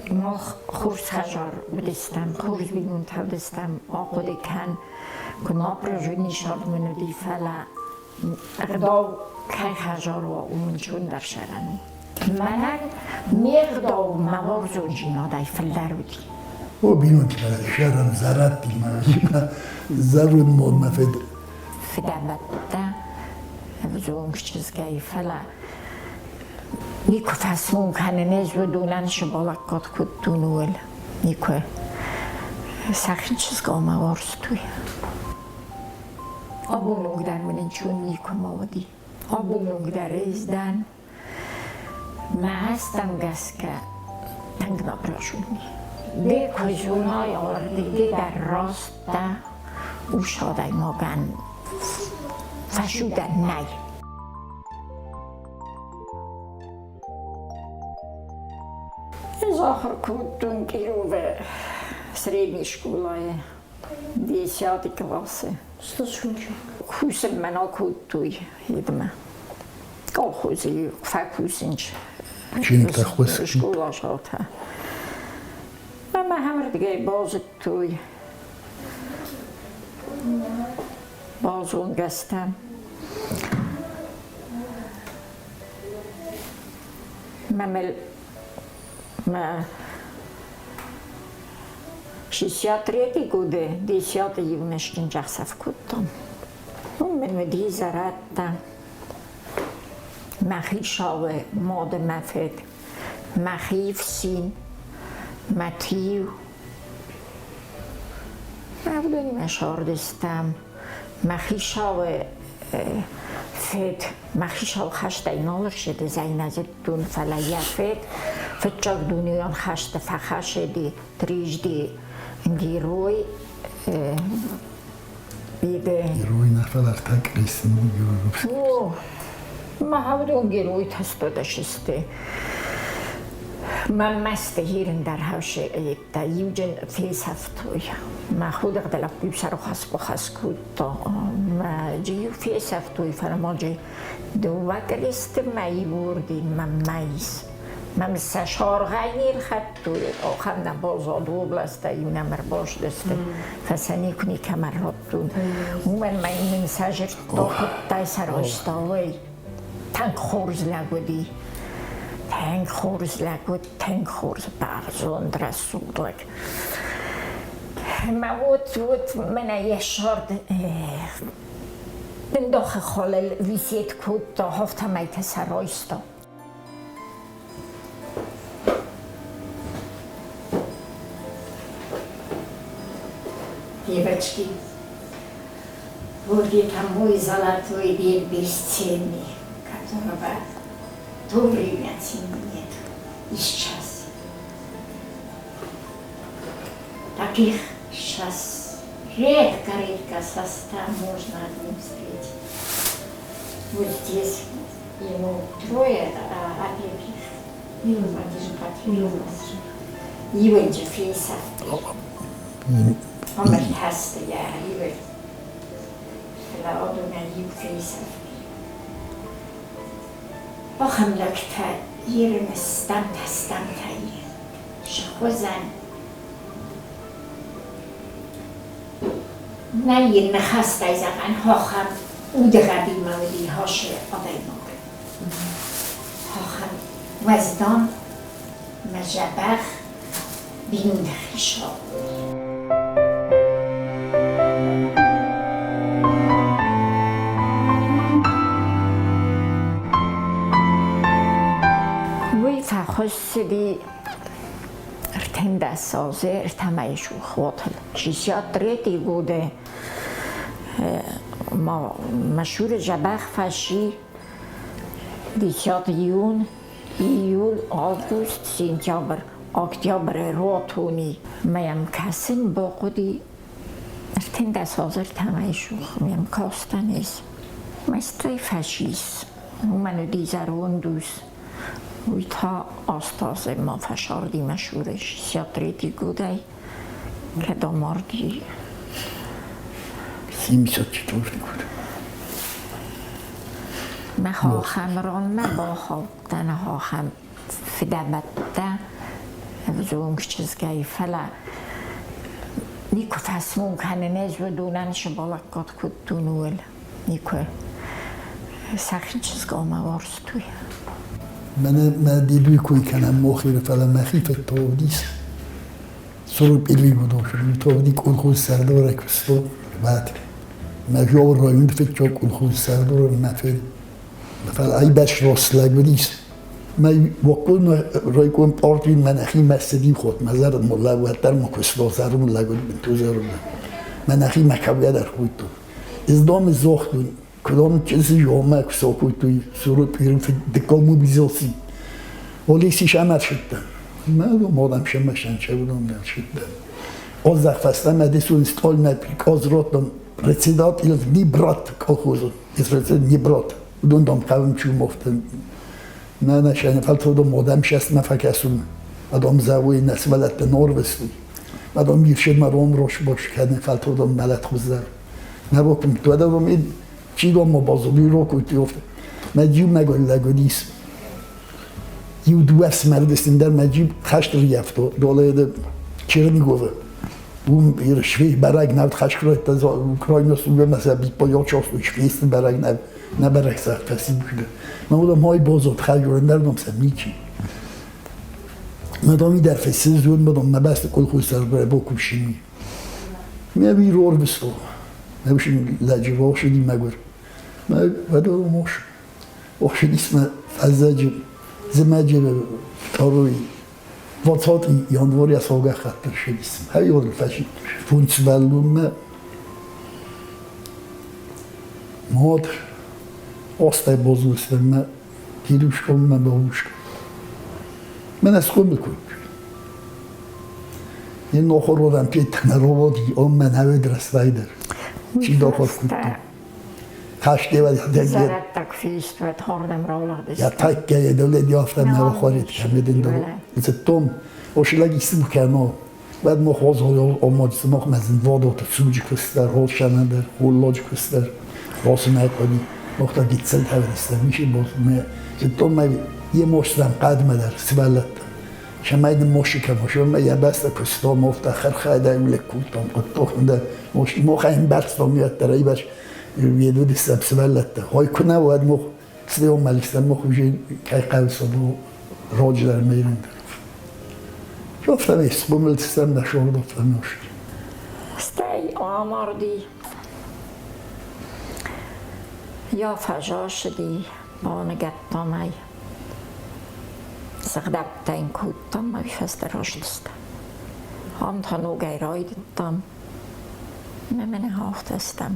Мах хорз хӕдзар уыдыстӕм, хорз бинонтӕ уыдыстӕм, ахъуыды кӕн, куы нӕ прожинисад мын уыди, фӕлӕ ӕгъдау кӕй хӕдзар уа, уымӕн зондӕр сӕрӕн у. Мӕнӕн ме гъдау мӕ уарзондзинадӕй фылдӕр уыди. О, бинонтимӕ сӕрӕн зӕрӕдтимӕ зӕронд монмӕ фед. Фыдӕбӕттӕ ӕвзонг чызгӕй, фӕлӕ никуы фӕсмон кӕнын ӕз уыдонӕн сыбалӕггад кодтон уыл. Никуы. Сӕхи чызгау мӕ уарзтой. Абон онг дӕр мын ӕнцон никуы ма уыди. Абон онг дӕр ӕз дӕн. Мӕ азтӕм гӕсгӕ тынг напряженный. Де куы зонай ардыгӕй дӕр раст дӕ, ус адӕймагӕн фӕсудӕн нӕй. Ӕз ахуыр кодтон Кировы средний скъолайы десятый классы. Кусынмӕ нал кодтой едмӕ. Колхозы фӕкусынч. Чиныгтӕ хуыссын. Скъоладзаутӕ. Ӕмӕ ӕмырдыгӕй базыдтой. Базонгӕ стӕм. Мӕ мӕ 63 годы 10 июня скъинджӕхсӕв кодтон. Уым мын уыди зӕрӕдтӕ, мӕ хицауы мады мӕ фыд, мӕхи фсин, мӕ тиу. Уыдонимӕ сардыстӕм. Мӕ хицауы фыд, мӕ хицау хӕстӕй нал ссыди, зӕй нӕ зыдтон, фӕлӕ йӕ фыд фыццаг дунеон хӕсты фӕхӕссыди трижды герой Биде. Герой нӕ, фӕлӕ ӕртӕ кърисын. О, мӕ геройтӕ стодӕсысты. Мӕ мӕсты хирын дӕр хӕссы иуджын фесӕфтой. Мӕ худӕгдӕ лӕппу сӕрхӕс-бухӕс кодта. Мӕ джи фесӕфтой, фӕлӕ ма джи дыууӕ кресты мӕ иуырди мӕ мӕйс. Мӕм сӕ саргъӕй не рхӕдтой, ахӕм нӕ баззад областӕй нӕм ӕрбаздысты, фӕсӕ никуы никӕмӕ радтон. Уымӕн мӕ мын сӕ зӕрдта куыдтай сарӕзта, уый. Тынг хорз лӕг уыди. Тынг хорз лӕг уыд, тынг хорз, бӕрзонд, рӕсугъд лӕг. Мӕ уот, уот, мӕнӕ йӕ сӕрд Дындохы холыл висет кодта, афтӕмӕй-та сӕ райста. Девочки, вот это мой золотой век бесценный, которого в то время цены нет и сейчас. Таких сейчас редко-редко со 100 можно одним встретить. Вот здесь ему трое, а объявив. Иуӕнджы фесӕфти. Ӕмӕ йӕ иуӕй, фӕлӕ уыдонӕй иу фесӕфти. Ахӕм лӕгтӕ Иры стӕмтӕ-стӕмтӕ схуызӕн. Нӕй йын ныхӕстӕй зӕгъӕн, ахӕм удыгъӕдимӕ уыди хасы адӕймаг. Ахӕм уӕздан мӕ дзӕбӕх бинонты хицау. Уый фӕхуыссыди 13 азы ӕртӕмӕй сухотыл. 63 годы Машуры дзӕбӕх фӕци 10 июнь, июль, август, сентябрь, октябры ротони. Мӕм кӕсын бахъуыди 13 азы ӕртӕмӕй сух мӕм кастӕн ис. Мӕстӕй фӕцис. Уымӕн уыди зӕронд ус. Уый та аст азы ма фӕсарди Машуры 63 годӕй. Кӕд амарди? 74 год. Мӕ хохӕм ронмӕ бахаудтӕн хохӕм фыдӕбӕттӕ. Ӕвзонг чызгӕй, фӕлӕ никуы фӕсмон кӕнын ӕз уыдонӕн сыбалӕггад кодтон, ууыл. Никуы сӕхи чызгау мӕ уарзтой. Мӕнӕ мӕ дедуй кой кӕнӕм мохеры, фӕлӕ мӕхи фӕдтовдис. Сурупъили гудоши товди колхоз сӕрдорӕ куыстон бат. Мӕ жор район фыццаг колхоз сӕрдорӕ мӕ фед. Фӕлӕ ай бӕс рослӕг уыдис. Мӕ воккон райком партий мӕ нӕхи мӕ цыди хот, мӕ зӕрд моллаг уӕддӕр ма куыстон зӕрун лӕг уыд, бынтон зӕрун лӕг. Мӕ нӕхи мӕ кӕугӕ дӕр кодтон. Из дома зохтун, кудом чизи ёмӕ кусокуй сурупъирин дыккаг мобилизаци. Олеси шамаршитта. Мӕ модам шамашан чевдом шитта. Озах фӕстӕмӕ десун стольна приказ ротом председатель не брат колхозу. Не брат. Уыдон дам хъӕуын чумофтын. Нӕ нӕ шӕне фӕлтӕудом модам шестмӕ фӕкӕсун. Адом зауи нӕ сывӕллӕтты норвысты. Адом иршедмӕ ром рошбош кӕны фӕлтӕудом мӕлӕт хуыздӕр. Нӕ бокум туӕдӕвом ид чидом мо базоби рокуй тиофт. Мӕ джиу мӕгуыр лӕг уыдис. Иу дыууӕ ӕфсымӕры дӕр мӕ джиу хӕст рыййӕфто долӕйы Черниговы. Уым швей бӕрӕг нӕ хӕсткройттӕ Украина сугӕмӕ сӕ биппойочос швейсты бӕрӕг нӕ нӕ бӕрӕг сӕ фӕсибкуды. Мӕ уыдон мой бозот хӕйурын дӕр ном сӕ ничи. Мадам идӕр фӕсизуын, мадам мӕ бӕсты колхоз сӕргӕ бокушини. Мӕ вир орбисто. Мӕ ушин лӕджы вошини мӕгуыр. Мӕ вадо мош. Охшинисмӕ фӕззӕджы зымӕджы второй 20 января саугӕххӕттыр шедисм. Хайор фӕсит функционаллунмӕ мод osztálybozulszönme дедушкам мӕ бабушкам. Мӕ схъомыл кодтой. Не нохородам петтана роботи, он мӕ наведрас вайдер. Уый Чи дохор фӕстӕ кодтой. Хастева Szerettek fűztvet hordem Ja rólad tackar det jag fram och kamedin då. Så tom och slag smukano. Vad mo hos och mo smoch med vadot sujikustar holshanadar hollojkustar rosna kodi moxta gitsen tavristar mishi bos me så tom me ye moshtam qadmadar svalat. شمايد موشكا موشما يا بس كستو مفتا خرخا دا لكوتم قطوخ دا موش مو خاين بس ميت تريبش يدود السبسبلت هاي كنا واد مخ سليم مالك مخ وجي كاي قاوس ابو روجر ميرند شوف لي سبومل تستنى شو فموش. Stej amardi. Ja fazsasdi barnegettamai. Сыгъдӕттӕн кодтам, ӕви фӕстӕ Hand ногӕй райдыдтам. Мӕ мӕнӕ афтӕ стӕм.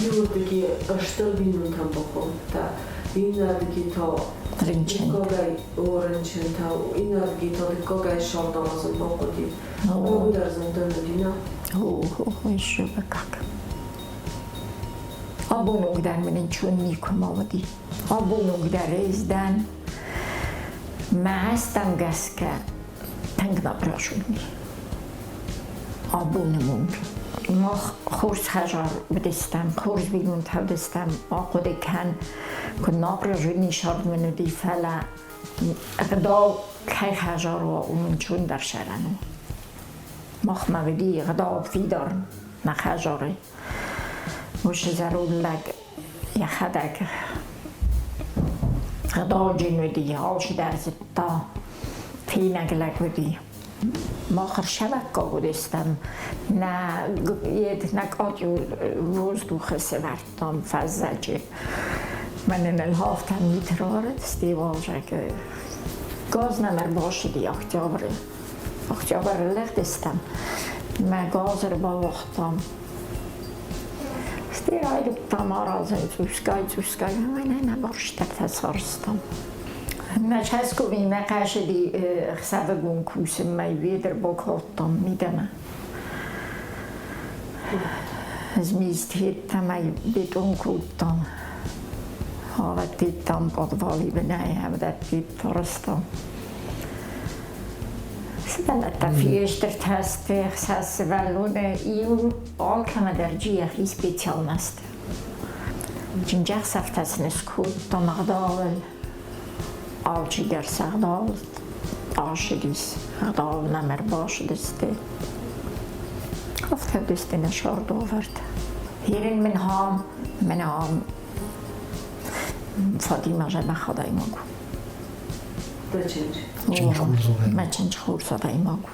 Иуырдыги стыр бинонтӕм бахуыдта, иннӕрдыги та Рынчын. дыккагӕй о рынчынтӕ, иннӕрдыги та дыккагӕй сӕрдауадзын бахъуыди. О, Бӕгуыдӕр зындӕн уыди, нӕ? о, о, еще бы как. Абонок дӕр мын ӕнцон никуыма уыди. Абонок дӕр ӕз дӕн. Мӕ азтӕм гӕсгӕ тынг напряженный. Абоны онг. Мах хорз хӕзар уыдыстӕм, хорз бинонтӕ уыдыстӕм. Ахъуыды кӕн, куыд напряженный сӕрд мын уыди, фӕлӕ ӕгъдау кӕй хӕзар уа, уым ӕнцондӕр сӕрӕн у. Махмӕ уыди ӕгъдау фидар нӕ хӕзары. Уыцы зӕронд лӕг йӕхӕдӕг ӕгъдауджын уыди, алчидӕр зыдта, фенӕг лӕг уыди. Махар сӕвӕккагодистам, нӕ ед нӕ катюр воздуха сӕвӕрдтам фӕззӕджы. Мӕнӕн ӕлхафтам нитрард, стивалжаг газ нӕм ӕрбацыди октябры. Октябры лӕгдыстӕм, мӕ газ ӕрбауагътам. Стӕй райдыдтам аразын цъусгай-цъусгай, ӕмӕ нӕ барстӕгтӕ сарӕзтам. Мӕ часковимӕ хъазыди ӕхсӕвыгон кусынмӕ ведр бакодтам мидӕмӕ. Ӕз мистхеттӕмӕй бетон кодтам. Авӕдтеттам подвали бынӕй, ӕвдӕдтет арӕзтам. Сывӕллӕттӕ фестыртӕ сты, сӕ сывӕллоны иу алкӕмӕ дӕр йӕхи специальность. Чындзӕхсӕвтӕ сын скодтам ӕгъдауыл, алчидӕр сӕ ӕгъдауыл ацыдис, ӕгъдауыл нӕм ӕрбацыдысты. Афтӕ уыдысты нӕ сӕрдуавӕртӕ. Ерын мын хам, мӕнӕ ам Фатима дзӕбӕх адӕймаг у. Дӕ чындз? Мӕ чындз хорз адӕймаг у.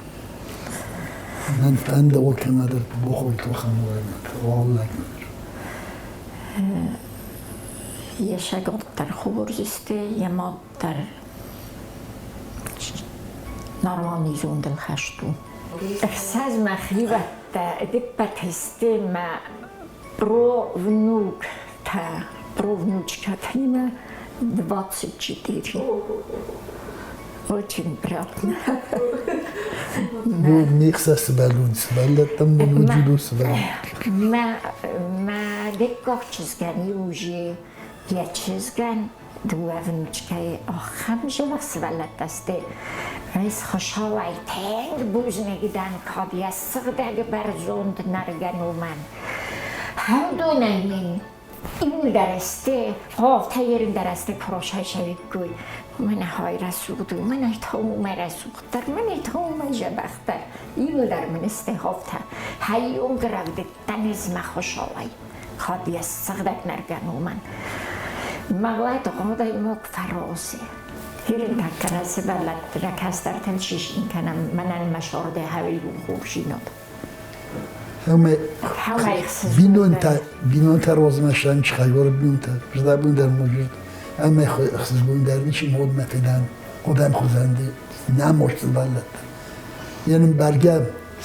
Мӕн фӕнды алкӕмӕдӕр бохой тохӕн. Йӕ сӕгад дӕр хорз сты, йӕ мад дӕр нормальный зондыл хӕст у. Ӕхсӕз мӕ хиуӕттӕ ӕдыппӕт сты мӕ провнуктӕ, провнучкатимӕ 24. Очень приятно. Михса сывӕллон сывӕллӕттӕм мын сывӕллон. Мӕ мӕ дыккаг чызгӕн иу уже йӕ чызгӕн дыууӕ внучкӕйы ахӕм зӕгъ сывӕллӕттӕ сты. Ӕз Хуыцауӕй тынг бузныг дӕн, кӕд йӕ сыгъдӕг бӕрзонд нӕргӕ номӕн. Хӕдонӕй мын иуылдӕр сты, афтӕ ерындӕр сты куыросӕй сӕвиккой. Мӕнӕ хай рӕсугъд у, мӕнӕ та уымӕй рӕсугъддӕр, мӕнӕ та уымӕй дзӕбӕхдӕр. Иуылдӕр мын сты афтӕ. Хайонг рӕвдыдтӕн ӕз мӕ Хуыцауӕй, кӕд йӕ сыгъдӕг нӕргӕ номӕн. Мӕ уӕд адӕймаг фӕразы. Хиринтӕггӕ сывӕллӕтты нӕ кӕстӕртӕн сисын кӕнӕм, мӕнӕн мӕ сордӕ хӕуил хорзинад. Ӕмӕ бинонтӕ бинонтӕ розмӕ сӕнч хайор бинонтӕ ждабун дӕр может ӕмӕ хсызгон дӕр ничи модмӕ федан одӕм хузӕнди нӕ может сывӕллӕттӕ. Йе нын бӕргӕ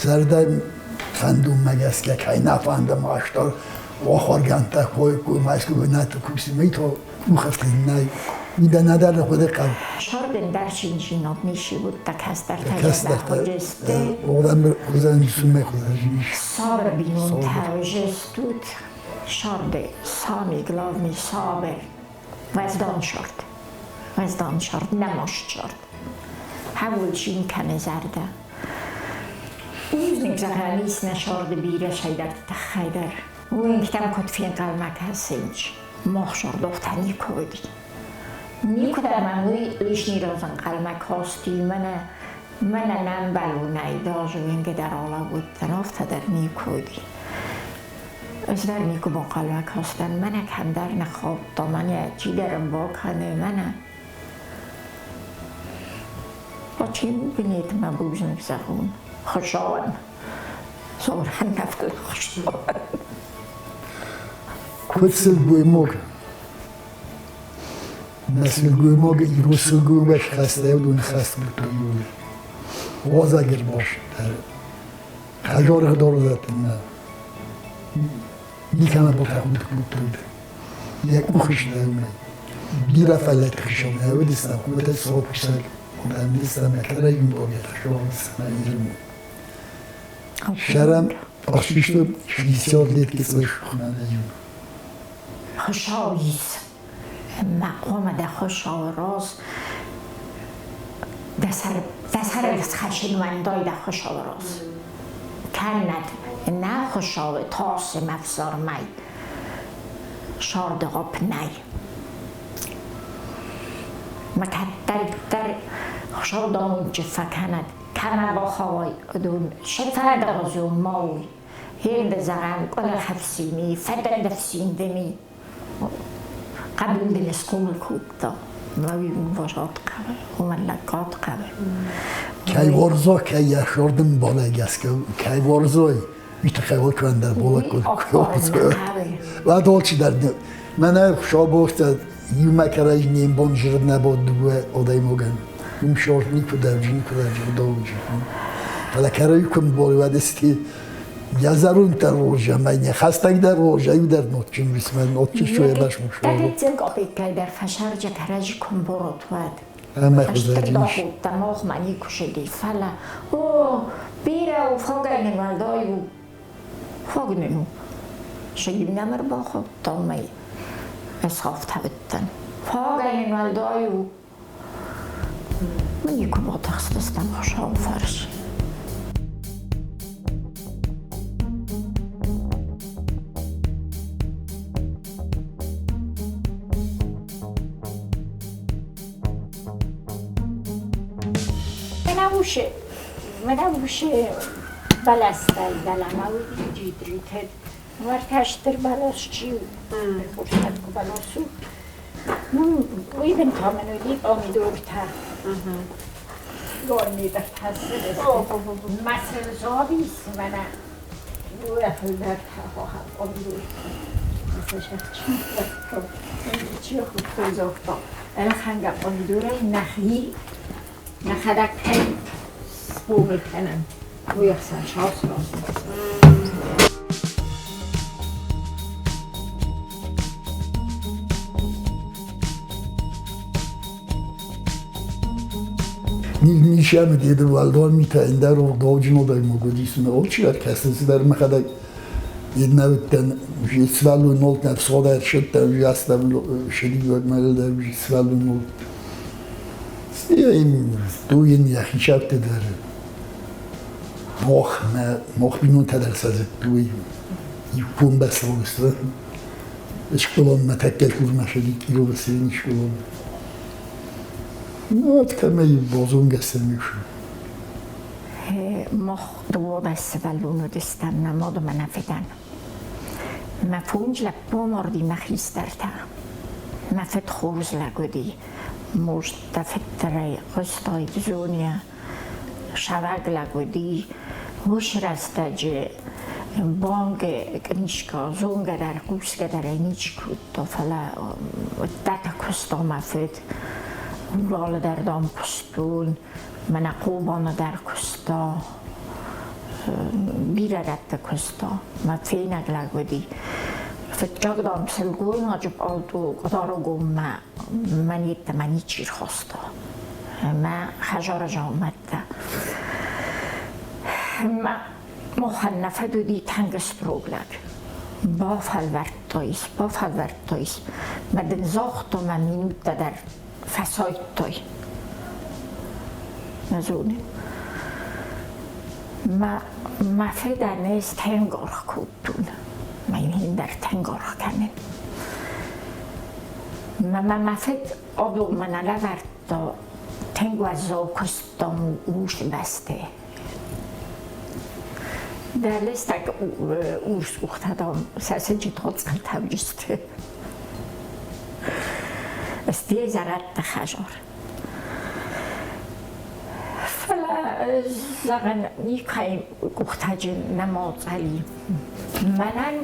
зӕрдӕ фӕндонмӕ гӕсгӕ кӕй нӕ фӕндӕм астӕр ахуыргӕндтӕ кой Мӕскуы нӕты кусимӕ то къухӕфтыд нӕй. Мидӕнӕдӕр хъуыды хъӕу. Сорден дӕр шинжинот ниши будта кӕстӕртӕ Кӕстӕртӕ одӕм хузӕн суммӕ хузӕн. Сабыр бинонтӕ жестут шарды самый главный сабыр уӕздан шарт. Уӕздан шарт, нӕмаст шарт. Хӕуыл чин кӕны зӕрдӕ. Бузныг зӕгъӕн ис нӕ шарды бирӕ сайдӕрты тыххӕй дӕр. Уынгтӕм куыд фенхъӕлмӕ кӕсынц, мах шардохтӕ никуы уыди. Никуыдӕм ӕм уый лишний раз ӕнхъӕлмӕ касти, мӕнӕ мӕнӕ нӕ ӕмбӕлонӕй даже уынгӕ дӕр алӕууыдтӕн, афтӕ дӕр никуы уыди. Ӕз дӕр никуы банхъӕлмӕ кастӕн, мӕнӕ кӕмдӕр ныххаудта, мӕнӕ чидӕр ын бакӕны, мӕнӕ. Почему бы нет, мӕ бузныг зӕгъон Хуыцауӕн. Цорӕн нӕ фӕлӕ Хуыцауӕн. Куыд сылгоймаг мӕ сылгоймаг ирон сылгоймаг схӕцдӕ уыдон хӕст кодтой. Уазӕг ӕрбацыд хӕдзары дӕттынмӕ никӕмӕ бахъуыды кодтой. Йӕ къухы сдӕрмӕ бирӕ фӕллӕйтты хсӕн нӕ уыдыстӕм, хуымӕтӕг сопусӕг ӕмбисӕм кӕрӕй богӕ Шарам ӕхсисты 60 лет кицлыш. Хуыцау ис. Мӕ хъуамӕ дӕ Хуыцауы раз дӕ сӕр дӕ сӕрыл схӕссын уӕндай дӕ Хуыцауы раз. Кӕннӕд нӕ Хуыцауы тасы мӕ фсармӕй сӕрдыгъопп нӕй. Мӕ кӕддӕриддӕр Хуыцау домынджы фӕкӕнӕд, кӕмӕ бахауай, уыдон се фӕдыгъуызон ма уой. Хенде зӕгъӕн, къуылыхӕфсини, фӕдӕндӕфсиндеми хъӕбулдин схъомыл кодта. Мӕ уый вазат хъӕуы, уымӕн лӕггад хъӕуы. Кӕй уарза, кӕй йӕхиордӕм балӕгӕсгӕ, кӕй уарзой, уый тыххӕй алкӕмӕн дӕр балӕг Уӕд алчидӕр мӕнӕ хуыцаубохтӕ иумӕ кӕрӕдзи не мбон зырд нӕ бод дыууӕ адӕймагӕн. Уым сорт никуы дӕр, никуы дӕр зырдауджы. Фӕлӕ кӕрӕдзи куы мболы, уӕд сты йӕ зӕронд дӕр хорз ӕмӕ йӕ хӕстӕг дӕр хорз, ӕй дӕр нотджын уисмӕ нотджын шоя басмуш. Дӕгӕццен къопеккӕй дӕр фӕсарджа кӕрӕдзи куы мборот, уӕд. Ӕмӕ хуызӕджы ис. Стыр мохмӕ никуы сыди, фӕлӕ, о, бирӕ у, фогӕнын уӕлдай у. Фогнын у. Сыди нӕм ӕрбахаудта, уымӕй ӕз афтӕ Фогӕнын уӕлдай у. Мы никуы батыхстыстӕм Хуыцауы фарс. Мӕнӕ бӕлӕстӕй дӕлӕмӕ уыди джидритӕ. Уӕртӕ стыр бӕлас чи у, фӕткъуы бӕлас у. Ну, уый дын та мын уыди помидортӕ. Горнидӕртӕ Маслзобис мӕнӕ фылдӕртӕ помидортӕ. Ӕлхӕнгӕ помидорӕй нӕхи нӕхӕдӕг кӕй схъомыл кӕнӕм, уый ӕхсӕн сау-сау. Нишаны деды уӕлдон митӕ ӕндӕр ӕгъдауджын адӕймаг уыдис ӕмӕ алчидӕр кӕсы цыдӕр мӕхӕдӕг Еднӕуыдтӕн сывӕллон нолт ӕфсад ӕрсыдтӕн астӕм шедиуӕг мӕлдӕр сывӕллон нолт. Дуйын йӕхи сӕрты дӕр мох мӕ мох бинонтӕ дӕр сӕ зыдтой. Иу комбӕсты школонмӕ тӕккӕ хурмӕ шеди Кировы средний школон. Ну, вот кӕмӕй базонгӕ сӕм ис. Мах дыууадӕс сывӕллон уыдыстӕм мӕ мад ӕмӕ нӕ фыдӕн. Мӕ фондз лӕппу амарди мӕ хистӕртӕ. Мӕ фыд хорз лӕг уыди. Мостӕ фыддӕрӕй хъуыстаид зония. Саваг лӕг уыди. Уыцы рӕстӕджы бангы книжкӕ зонгӕ дӕр, хъусгӕ дӕр ӕй ничи кодта, фӕлӕ дӕтӕ куыста мӕ фыд. Уралы дӕр, дам, куыстон. Мӕнӕ Хъобаны дӕр куыста, бирӕ рӕтты куыста. Мӕ фенӕг лӕг уыди. Фыццаг, дам, сылгоймаджы пъалто Къуыдаргоммӕ мӕн йеддӕмӕ ничи рхаста. Мӕ хӕдзары дзаумӕттӕ. Мӕ махӕн нӕ фӕд уыди тынг строг лӕг. Бафӕлвӕрдтойс, бафӕлвӕрдтойс. Мӕ дын загъта, мӕ минуттӕ дӕр фӕсайдтой. Нӕ зонын. Мӕ, мӕ фыдӕн ӕз тынг аргъ кодтон. Мӕ йын дӕр тынг аргъ кӕнын. Мӕ мӕ фыд абон мӕ лӕвӕрдта тынг уӕззау куыстам урс бӕсты. Дӕ лыстӕг урс къухтӕ, дам, сӕ сыджыт хоцъӕлтӕ уыдысты. Сте зӕрӕдты хӕзар. Фӕлӕ, зӕгъын, никӕй къухтӕджы нӕма оцъӕли. Мӕнӕн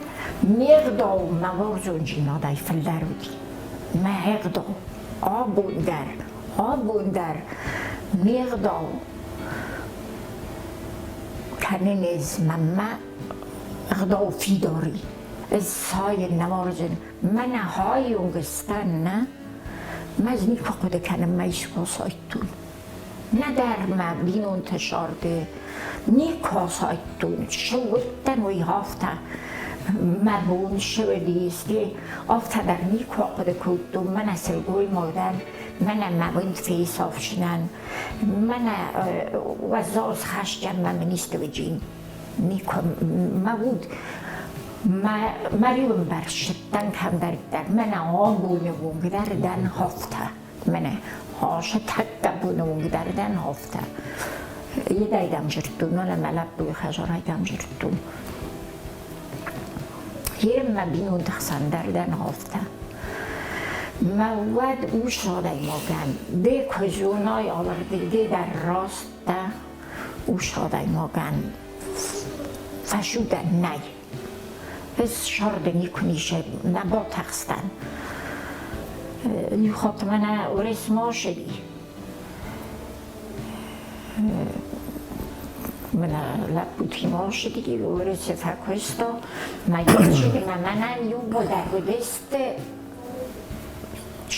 ме гъдау мӕ уарзондзинадӕй фылдӕр уыди. Мӕ ӕгъдау абон дӕр, абон дӕр ме гъдау кӕнын ӕз мӕнмӕ ӕгъдау фидар и. Ӕз сайын нӕ уарзын, мӕнӕ хайонг сдӕн, нӕ? Мӕ ӕз никуы хъуыды кӕнын мӕ искуы асайдтон. Нӕдӕр мӕ бинонты сӕрды никуы асайдтон, цы уыдтӕн, уый афтӕ. Мӕ бон цы уыдис, афтӕ дӕр никуы ахъуыды кодтон, мӕнӕ сылгоймаг дӕн, мӕнӕ мӕ уынд фесафдзынӕн, мӕнӕ уӕззау схӕсджын мӕ мын исты уыди. Никуы мӕ уд мӕ риуы мбӕрзтӕн кӕмдӕриддӕр, мӕнӕ абоны онг дӕр дӕн афтӕ. Мӕнӕ хасы тӕккӕ боны онг дӕр дӕн афтӕ. Едӕй дам жырдтон, мӕнӕ мӕ лӕппуйы хӕзарӕй дам жырдтон. Йе мӕ бинонты хсӕн дӕр дӕн афтӕ. Ma уӕд ус адӕймагӕн де куы зонай алырдыгӕй дӕр раст дӕ, ус адӕймагӕн фӕсудӕн нӕй. Ӕз сӕрды никуы ницы нӕ батӕхстӕн. Иу хатт мӕнӕ Уырысмӕ ссыди. Мӕнӕ лӕппутимӕ ссыди, Уырысы фӕкуыста. Мӕ ссыди, мӕнӕн иууылдӕр уыдысты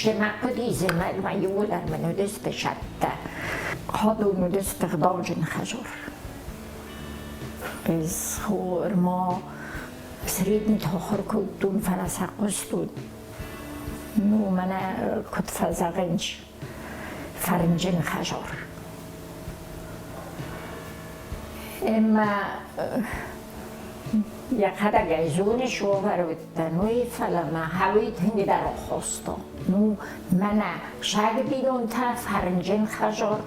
Семӕ хъуыди, мӕ иууылдӕр мын уыдысты сӕттӕ. Хъӕдон уыдысты гъдауджын хӕзор. Ӕз хъуырма средний ахуыр кодтон, фӕлӕ сӕ хъуыстон. Ну, мӕнӕ куыд фӕзӕгъынц, фӕрнджын хӕзор. Ӕмӕ йӕхӕдӕг ӕй зоныс, уавӕр уыдтӕн уый, фӕлӕ мӕ хауи тынгдӕр оххуырста. Ну, мӕнӕ саг бинонтӕ фӕрнджын хӕзор,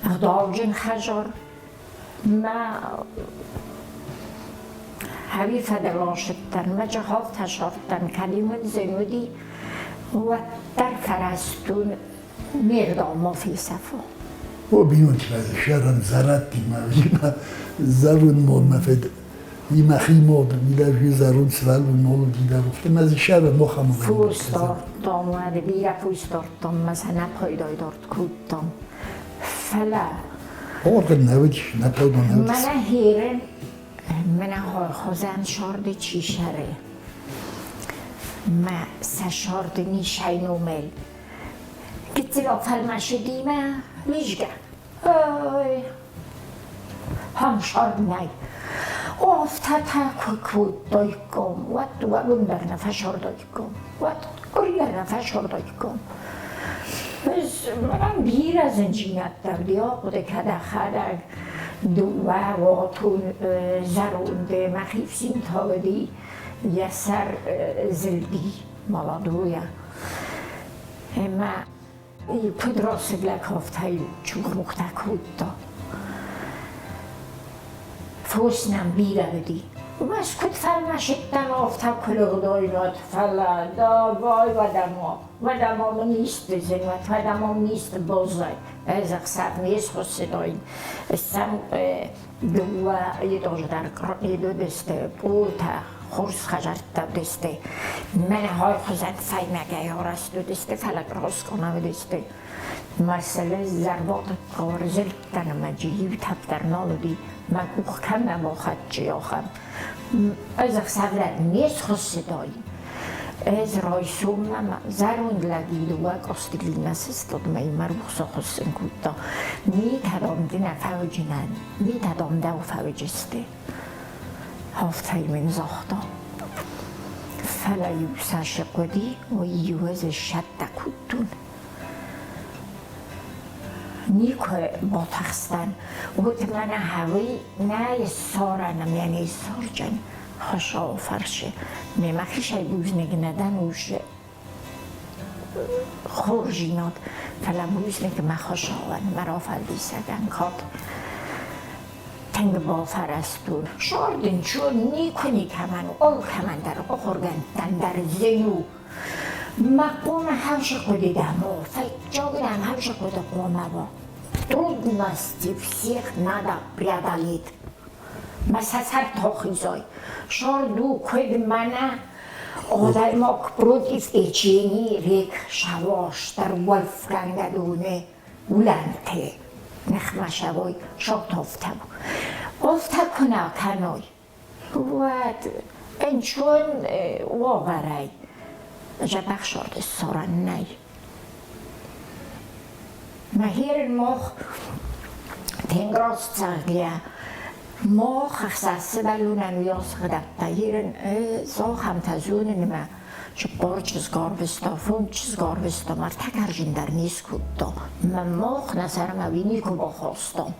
ӕгъдауджын хӕзор. Мӕ хауи фӕдыл ацыдтӕн, мӕ джихалтӕ сардтӕн, кӕд-иу мын зын уыди, уӕддӕр фӕрӕзтон ме гъдау ма фесӕфа. О, бинонтимӕ сӕрӕн зӕрӕдтимӕ зӕронд модмӕ фед имӕхи мод видӕ зӕронд сывӕллон мол видӕ ӕмӕ дзы сӕрӕн мохамон. Фусдардтон, уӕд бирӕ фусдардтон, мӕ сӕ нӕ пайдай дард кодтон. Фӕлӕ Орган нӕ уыдис, нӕ пайда нӕ уыдис. Мӕнӕ херен, мӕнӕ хозӕн сорды чи сӕры, мӕ сӕ сорды нисай номел. Гыццыл фӕлмӕсыдимӕ визгӕ. Ой, хӕмсар нӕй. Афтӕтӕ куы кодтаиккам, уӕд уӕвын дӕр нӕ фӕсырдаиккам, уӕд къуыри нӕ фӕсырдаиккам. Ӕз мӕнӕн бирӕ зындзинӕдтӕ уыди, ахъуыды кӕд ӕхӕдӕг дыууӕ уатон зӕронды мӕхи фсинтӕ уыди, йӕ сӕр зылди молодойӕ. Ӕмӕ куыд расыг лӕг, афтӕ чухмухтӕ кодта. Фос нӕм бирӕ уыди. Уымӕ куыд фӕлмӕсыдтӕн, афтӕ куы лыгъдойнат, фӕлӕ давай уӕдӕ-ма, уӕдӕ-ма мын исты зын уӕд, уӕдӕ-ма мын исты баззай. Ӕз ӕхсӕв не схуыссыдаин. Сӕм дыууӕ едоздӕр едодысты пъолтӕ, хорз хӕдзӕрттӕ уыдысты. Мӕнӕ хуызӕн фӕйнӕгӕй арӕзт уыдысты, фӕлӕ къроскъона уыдысты. Марселы зӕрватыкк ӕрзылдтӕн ӕмӕ иу тӕпп дӕр нал уыди, мӕ къух кӕм нӕма хӕцчы, ахӕм. Ӕз ӕхсӕвлӕг не схуыссыдаин. Ӕз райсоммӕ мӕ зӕронд лӕги дыууӕ къостилимӕ сыстад мӕ мӕ рухсы хуыссын кодта. Митӕ, дам, ды нӕ фӕуыджынӕн, митӕ, дам, дӕу фӕуыджысты. Афтӕ мын загъта. Фӕлӕ-иу сӕ хъуыди, уый-иу ӕз ссӕттӕ кодтон. Никуы батыхстӕн. Уӕд мӕнӕ хауи нӕ ссарӕн ӕмӕ не ссарджын Хуыцауы фӕрцы. Ме мӕхицӕй бузныг нӕ дӕн усы хорздзинад, фӕлӕ бузныг мӕ Хуыцауӕн, мӕ рафӕлдисӕгӕн кад. Тынг бафӕрӕзтон. Сордынчон никуы никӕмӕн, алкӕмӕн дӕр, ахуыргӕндтӕн дӕр зын у. Мӕ хъуамӕ хӕрзы хъуыды дӕм у, фӕччаг дӕм хӕрзы хъуыды хъуамӕ уа. Трудности всех надо преодолеть. Мӕ сӕ сӕр тохизой. Сорду куыд мӕнӕ адӕймаг против течения рек сауастар Вольфганга дуне улӕнтӕ ныхмӕ сӕвой шортовтӕ. Офтӕ куы нӕ кӕной, уӕд ӕнцон уавӕрӕй дзӕбӕх сорты ссарӕн нӕй. Мӕхерын мох тенгрос цӕгъгӕ мох ӕхсӕсыбӕлунӕн уйосгъдӕттӕ ерын зохӕмтӕ зонынмӕ чыппор чызг арвыста, фонд чызг арвыста, мӕртӕ карзиндӕр не скодта. Мӕ мох нӕ сӕрмӕ уи никуы бахастон.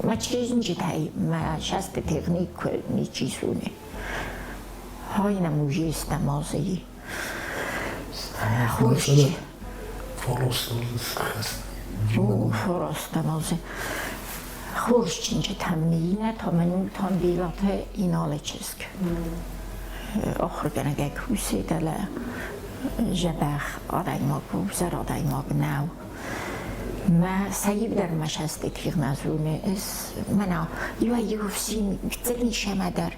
Мӕ чизджытӕй мӕ шасты техник ничи зоны. Хай нам уже есть намазы. Хорз. Форостамазы. Хорз чинджытӕм нийнӕ томӕнутон билатӕ иналы чызг. Ахуыргӕнӕгӕй кусы дӕлӕ. Дзӕбӕх адӕймаг у, взӕр адӕймаг нӕу. Мӕ сӕ дӕр мӕ сӕстытигъ нӕ зоны. Ӕз мӕнӕ иуӕй-иу ӕфсин гыццыл исӕмӕ дӕр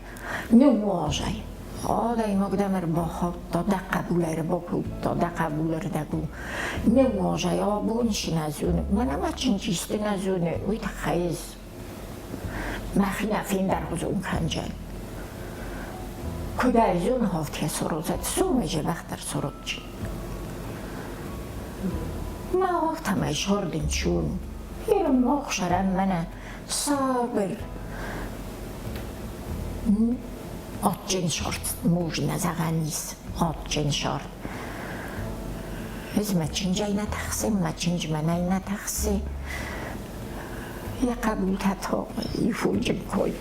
ныууазай. Адӕймаг дӕм ӕрбахаудта, дӕ хъӕбул ӕрбакодта, дӕ хъӕбул ӕрдӕг у. Ныууазай, абон цы нӕ зоны, мӕнӕ мӕ чындзисты нӕ зоны, уый тыххӕй ӕз мӕхи нӕ фендӕргъуызон кӕнджӕн. Куыд ӕй зоны ховтхе сорозӕт, сумӕ дзӕбӕхдӕр соротджын. Мӕ афтӕмӕй сордын чун, Ирмохсарӕн мӕнӕ сабыр адджын сорт можно зӕгъӕн ис, адджын сорт. Ӕз мӕ чынджӕй нӕ тӕхсын, мӕ чындж мӕнӕй нӕ тӕхсы. Йӕ хъӕбултӕ то ифонджын кой.